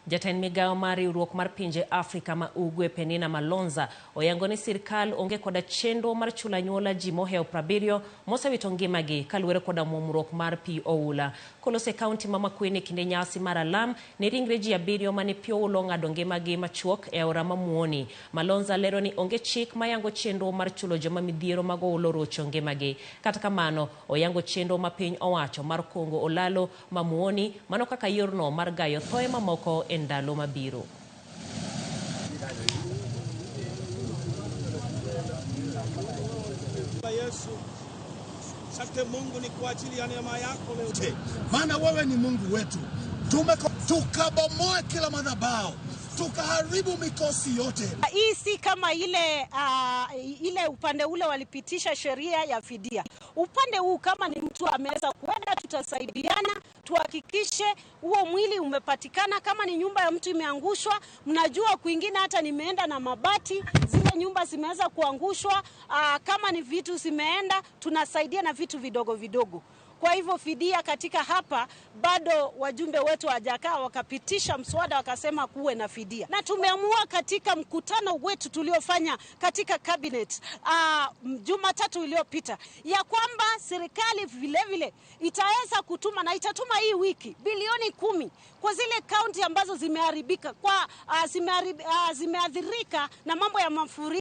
Jatend migao mar riwruok mar pinje Afrika ma Ugwe Penina Malonza oyango ni sirkal onge koda chenro mar chulo anyuola ji mohewo 70 mosewito ngimagi kaluwore koda muomruok mar pi oula. Koloso e kaunti ma Makueni e kinde nyasi mar alam ne ringre ji 7 mane pi oula ong'ado ngimagi machuok e aora ma Muoni. Malonza lero ni onge chik mayango chenro mar chulo joma midhiero mag oula orocho ngimagi. Kata kamano, oyango chenro ma piny owacho mar kungo olalo ma Muoni mano kaka yorno mar gayo thoe mamoko e ndalo mabiro. Yesu, asante Mungu ni kwa ajili ya neema yako leo. Maana wewe ni Mungu wetu. Tukabomoe kila madhabahu, tukaharibu mikosi yote. Hii si kama ile upande ule walipitisha sheria ya fidia. Upande huu kama ni mtu ameweza kuenda, tutasaidiana tuhakikishe huo mwili umepatikana. Kama ni nyumba ya mtu imeangushwa, mnajua kwingine hata nimeenda na mabati, zile nyumba zimeweza kuangushwa. Kama ni vitu zimeenda, tunasaidia na vitu vidogo vidogo. Kwa hivyo fidia katika hapa bado wajumbe wetu hawajakaa wakapitisha mswada wakasema kuwe na fidia. Na tumeamua katika mkutano wetu tuliofanya katika cabinet Jumatatu iliyopita ya kwamba serikali vile vile itaweza kutuma na itatuma hii wiki bilioni 10 kwa zile kaunti ambazo zimeharibika kwa zimeathirika na mambo ya mafuriko.